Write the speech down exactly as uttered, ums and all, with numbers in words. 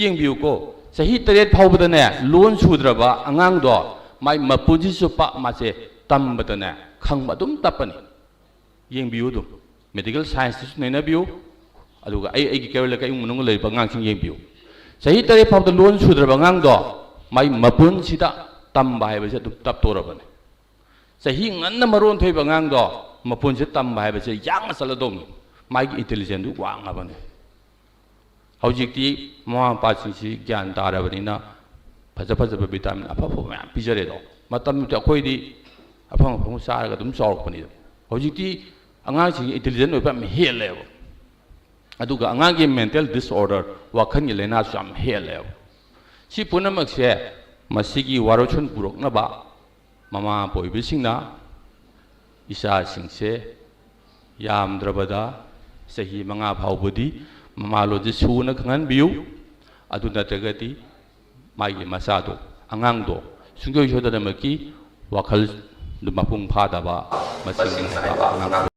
ꯌꯦꯡꯕꯤꯌꯨꯀꯣ, ꯆꯍꯤ ꯇꯔꯦꯠ ꯐꯥꯎꯕꯗꯅꯦ, ꯂꯣꯟ ꯁꯨꯗ꯭ꯔꯕ ꯑꯉꯥꯡꯗꯣ ꯃꯥꯏ ꯃꯄꯨꯟꯁꯤ ꯆꯨꯞꯄ ꯃꯥꯁꯦ ꯇꯝꯕꯗꯅꯦ, ꯈꯪꯕ ꯑꯗꯨꯝ ꯇꯞꯄꯅꯤ꯫ ꯌꯦꯡꯕꯤꯌꯨ ꯑꯗꯨꯝ, ꯃꯦꯗꯤꯀꯦꯜ ꯁꯥꯏꯟꯁꯇꯁꯨ ꯅꯩꯅꯕꯤꯌꯨ, ꯑꯗꯨꯒ ꯑꯩ ꯑꯩꯒꯤ ꯀꯩꯔꯣꯜ ꯂꯩꯀꯥꯏ ꯏꯃꯨꯡ ꯃꯅꯨꯡꯗ ꯂꯩꯔꯤꯕ ꯑꯉꯥꯡꯁꯤꯡ ꯌꯦꯡꯕꯤꯌꯨ꯫ ꯆꯍꯤ ꯇꯔꯦꯠ ꯐꯥꯎꯕꯗ ꯂꯣꯟ ꯁꯨꯗ꯭ꯔꯕ ꯑꯉꯥꯡꯗꯣ ꯃꯥꯏ ꯃꯄꯨꯟꯁꯤꯗ ꯇꯝꯕ ꯍꯥꯏꯕꯁꯦ ꯑꯗꯨꯝ ꯇꯞꯇꯣꯔꯕꯅꯤ꯫ ꯆꯍꯤ ꯉꯟꯅ ꯃꯔꯣꯟ ꯊꯣꯛꯏꯕ ꯑꯉꯥꯡꯗꯣ ꯃꯄꯨꯟꯁꯤꯗ ꯇꯝꯕ ꯍꯥꯏꯕꯁꯦ ꯌꯥꯡꯅ ꯆꯠꯂꯗꯧꯅꯤ꯫ ꯃꯥꯒꯤ ꯏꯟꯇꯦꯂꯤꯖꯦꯟꯗꯨ ꯋꯥꯡꯉꯕꯅꯤ꯫ ꯍꯧꯖꯤꯛꯇꯤ ꯃꯃꯥ ꯃꯄꯥꯁꯤꯡꯁꯤ ꯒ꯭ꯌꯥꯟ ꯇꯥꯔꯕꯅꯤꯅ ꯐꯖ ꯐꯖꯕ ꯚꯤꯇꯥꯃꯤꯟ ꯑꯐ ꯑꯐꯕ ꯃꯌꯥꯝ ꯄꯤꯖꯔꯦꯗꯣ꯫ ꯃꯇꯝꯗꯨꯗꯤ ꯑꯩꯈꯣꯏꯗꯤ ꯑꯐꯪ ꯑꯐꯪꯕ ꯆꯥꯔꯒ ꯑꯗꯨꯝ ꯆꯥꯎꯔꯛꯄꯅꯤꯗꯣ꯫ ꯍꯧꯖꯤꯛꯇꯤ ꯑꯉꯥꯡꯁꯤꯡꯒꯤ ꯏꯟꯇꯦꯂꯤꯖꯦꯟ ꯑꯣꯏꯕ ꯌꯥꯝ ꯍꯦꯜꯂꯦꯕ꯫ ꯑꯗꯨꯒ ꯑꯉꯥꯡꯒꯤ ꯃꯦꯟꯇꯦꯜ ꯗꯤꯁꯑꯣꯔꯗꯔ, ꯋꯥꯈꯜꯒꯤ ꯂꯥꯏꯅꯥꯁꯨ ꯌꯥꯝ ꯍꯦꯜꯂꯦꯕ꯫ ꯁꯤ ꯄꯨꯝꯅꯃꯛꯁꯦ ꯃꯁꯤꯒꯤ ꯋꯥꯔꯣꯏꯁꯣꯟ ꯄꯨꯔꯛꯅꯕ ꯃꯃꯥ ꯃꯄꯥ ꯑꯣꯏꯕꯁꯤꯡꯅ ꯏꯆꯥꯁꯤꯡꯁꯦ ꯌꯥꯝꯗ꯭ꯔꯕꯗ ꯆꯍꯤ ꯃꯉꯥ ꯐꯥꯎꯕꯗꯤ ꯃꯃꯥ ꯂꯣꯟꯁꯦ ꯁꯨꯅ ꯈꯪꯍꯟꯕꯤꯌꯨ꯫ ꯑꯗꯨ ꯅꯠꯇ꯭ꯔꯒꯗꯤ ꯃꯥꯒꯤ ꯃꯆꯥꯗꯣ, ꯑꯉꯥꯡꯗꯣ ꯁꯨꯡꯁꯣꯏ ꯁꯣꯏꯗꯅꯃꯛꯀꯤ ꯋꯥꯈꯜꯗꯨ ꯃꯄꯨꯡ ꯐꯥꯗꯕ, ꯃꯁꯤꯡ ꯍꯟꯊꯕ ꯑꯉꯥꯡ